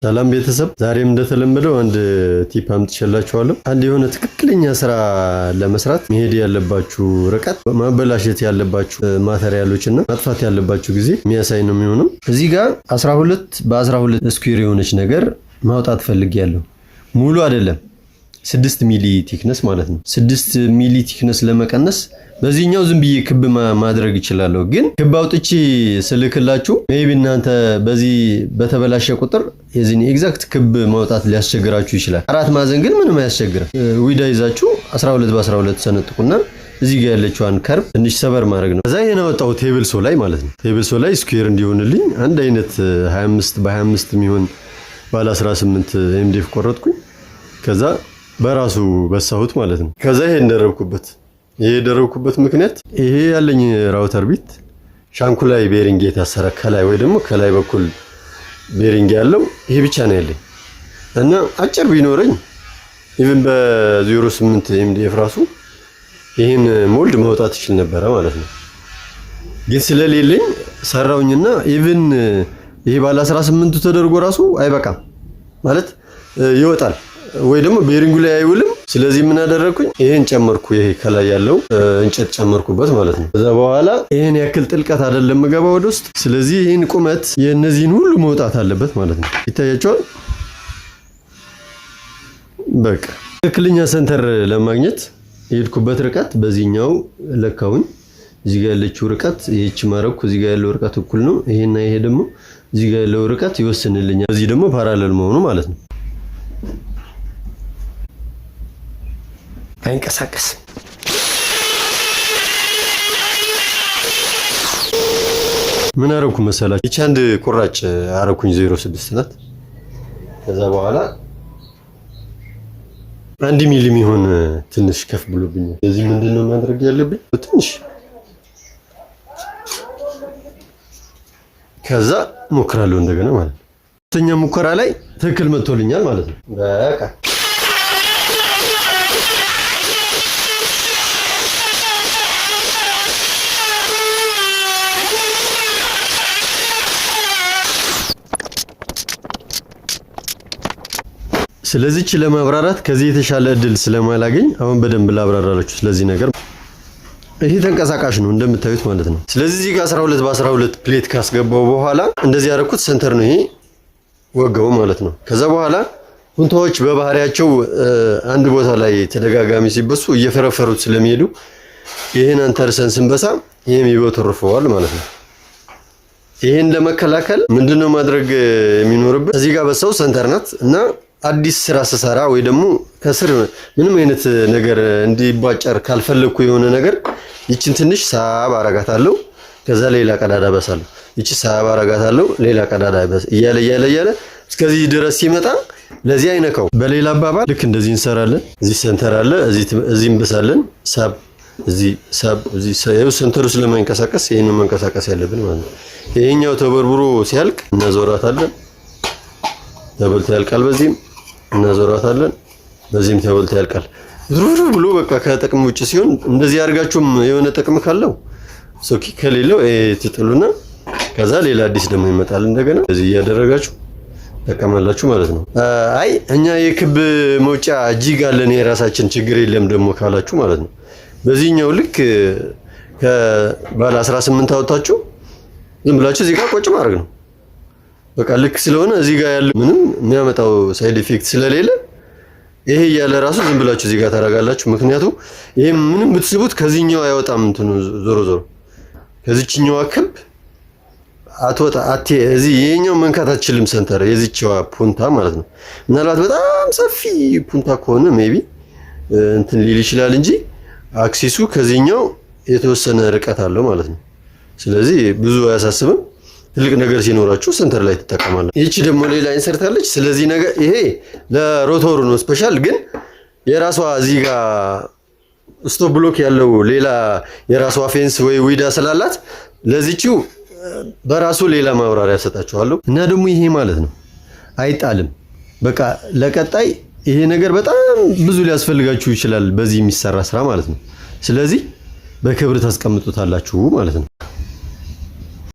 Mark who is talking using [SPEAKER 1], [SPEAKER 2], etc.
[SPEAKER 1] ሰላም ቤተሰብ፣ ዛሬም እንደተለመደው አንድ tip አምጥቼላችኋለሁ። አንድ የሆነ ትክክለኛ ስራ ለመስራት መሄድ ያለባችሁ ርቀት፣ ማበላሸት ያለባችሁ material ኦች እና ማጥፋት ያለባችሁ ጊዜ የሚያሳይ ነው የሚሆነው። እዚህ ጋር 12 በ12 square የሆነች ነገር ማውጣት ፈልጌያለሁ። ሙሉ አይደለም፣ 6 ሚሊ thickness ማለት ነው። 6 ሚሊ thickness ለመቀነስ በዚህኛው ዝም ብዬ ክብ ማድረግ እችላለሁ። ግን ክብ አውጥቼ ስልክላችሁ maybe እናንተ በዚህ በተበላሸ ቁጥር የዚህን exact ክብ ማውጣት ሊያስቸግራችሁ ይችላል። አራት ማዕዘን ግን ምንም አያስቸግርም። ዊዳ ይዛችሁ 12 በ12 ሰነጥቁና እዚህ ጋር ያለችዋን curve ትንሽ ሰበር ማድረግ ነው። ከዛ ይሄን አወጣው table saw ላይ ማለት ነው። Table saw ላይ square እንዲሆንልኝ አንድ አይነት 25 በ25 የሚሆን ባለ 18 MDF ቆረጥኩኝ። ከዛ በራሱ በሳሁት ማለት ነው። ከዛ ይሄን ደረብኩበት። ይሄ የደረብኩበት ምክንያት ይሄ ያለኝ router bit shank ኡ ላይ bearing የታሰረ ከላይ ወይ ደግሞ ከላይ በኩል bearing ያለው ይሄ ብቻ ነው ያለኝ እና አጭር ቢኖረኝ even በ08 MDF ራሱ ይህን mold ማውጣት ይችል ነበረ ማለት ነው። ግን ስለሌለኝ ሰራውኝና even ይሄ ባለ 18ቱ ተደርጎ ራሱ አይበቃም፣ ማለት ይወጣል ወይ ደግሞ bearing ኡ ላይ አይውልም። ስለዚህ ምን አደረግኩኝ? ይሄን ጨመርኩ። ይሄ ከላይ ያለው እንጨት ጨመርኩበት ማለት ነው። ከዛ በኋላ ይሄን ያክል ጥልቀት አይደለም ምገባ ወደ ውስጥ። ስለዚህ ይህን ቁመት የእነዚህን ሁሉ መውጣት አለበት ማለት ነው። ይታያቸዋል። በቃ ትክክለኛ center ለማግኘት የሄድኩበት ርቀት በዚህኛው ለካውኝ። እዚህ ጋር ያለችው ርቀት ይህች ማረኩ። እዚህ ጋር ያለው ርቀት እኩል ነው። ይሄና ይሄ ደግሞ እዚህ ጋር ያለው ርቀት ይወስንልኛል። በዚህ ደግሞ parallel መሆኑ ማለት ነው። አይንቀሳቀስም። ምን አረኩ መሰላችሁ? ይቺ አንድ ቁራጭ አረኩኝ፣ 06 ናት። ከዛ በኋላ 1 ሚሊ የሚሆን ትንሽ ከፍ ብሎብኛል። ስለዚህ ምንድነው ማድረግ ያለብኝ? ትንሽ ከዛ ሞክራለሁ እንደገና ማለት ነው። ሶስተኛ ሙከራ ላይ ትክክል መጥቶልኛል ማለት ነው። በቃ ስለዚች ለማብራራት ከዚህ የተሻለ እድል ስለማላገኝ አሁን በደንብ ላብራራላችሁ ስለዚህ ነገር። ይሄ ተንቀሳቃሽ ነው እንደምታዩት ማለት ነው። ስለዚህ እዚህ ጋር 12 በ12 plate ካስገባው በኋላ እንደዚህ ያደረኩት center ነው፣ ይሄ ወጋው ማለት ነው። ከዛ በኋላ ፑንታዎች በባህሪያቸው አንድ ቦታ ላይ ተደጋጋሚ ሲበሱ እየፈረፈሩት ስለሚሄዱ ይህን አንተርሰን ስንበሳ ይህም ይቦተርፈዋል ማለት ነው። ይህን ለመከላከል ምንድነው ማድረግ የሚኖርብን? እዚህ ጋር በሰው center ናት እና አዲስ ስራ ስሰራ ወይ ደግሞ ከስር ምንም አይነት ነገር እንዲቧጨር ካልፈለግኩ የሆነ ነገር ይችን ትንሽ ሳብ አረጋታለሁ። ከዛ ሌላ ቀዳዳ በሳለሁ። ይቺ ሳብ አረጋታለሁ፣ ሌላ ቀዳዳ እያለ እያለ እያለ እስከዚህ ድረስ ሲመጣ ለዚህ አይነካው። በሌላ አባባል ልክ እንደዚህ እንሰራለን። እዚህ center አለ፣ እዚህ እንበሳለን። ሳብ እዚህ ሳብ እዚህ center ኡ ስለማይንቀሳቀስ ይሄንን መንቀሳቀስ ያለብን ማለት ነው። ይሄኛው ተበርብሮ ሲያልቅ እናዞራታለን። ተበልቶ ያልቃል። በዚህም እናዞራታለን፣ በዚህም ተበልቶ ያልቃል። ሩሩ ብሎ በቃ ከጥቅም ውጭ ሲሆን እንደዚህ አድርጋችሁም የሆነ ጥቅም ካለው ሶኪ ከሌለው ትጥሉና ከዛ ሌላ አዲስ ደግሞ ይመጣል። እንደገና እዚህ እያደረጋችሁ ጠቀማላችሁ ማለት ነው። አይ እኛ የክብ መውጫ jig አለን የራሳችን ችግር የለም ደግሞ ካላችሁ ማለት ነው። በዚህኛው ልክ ከባለ 18 አወጣችሁ ዝም ብላችሁ እዚህ ጋር ቆጭ ማድረግ ነው። በቃ ልክ ስለሆነ እዚህ ጋር ያለው ምንም የሚያመጣው side effect ስለሌለ ይሄ እያለ ራሱ ዝም ብላችሁ እዚህ ጋር ታደርጋላችሁ። ምክንያቱም ይሄ ምንም ብትስቡት ከዚህኛው አይወጣም። እንትኑ ዞሮ ዞሮ ከዚችኛዋ ክብ አትወጣ አቴ እዚህ ይሄኛው መንካት አትችልም። Center የዚችዋ ፑንታ ማለት ነው። ምናልባት በጣም ሰፊ ፑንታ ከሆነ maybe እንትን ሊል ይችላል እንጂ axis ኡ ከዚህኛው የተወሰነ ርቀት አለው ማለት ነው። ስለዚህ ብዙ አያሳስብም። ትልቅ ነገር ሲኖራችሁ center ላይ ትጠቀማለህ። ይቺ ደግሞ ሌላ insert አለች። ስለዚህ ነገር ይሄ ለ router ኡ ነው special፣ ግን የራሷ እዚህ ጋር stop block ያለው ሌላ የራሷ fence ወይ ዊዳ ስላላት ለዚችው በራሱ ሌላ ማብራሪያ ሰጣችኋለሁ። እና ደግሞ ይሄ ማለት ነው አይጣልም። በቃ ለቀጣይ ይሄ ነገር በጣም ብዙ ሊያስፈልጋችሁ ይችላል፣ በዚህ የሚሰራ ስራ ማለት ነው። ስለዚህ በክብር ታስቀምጡታላችሁ ማለት ነው።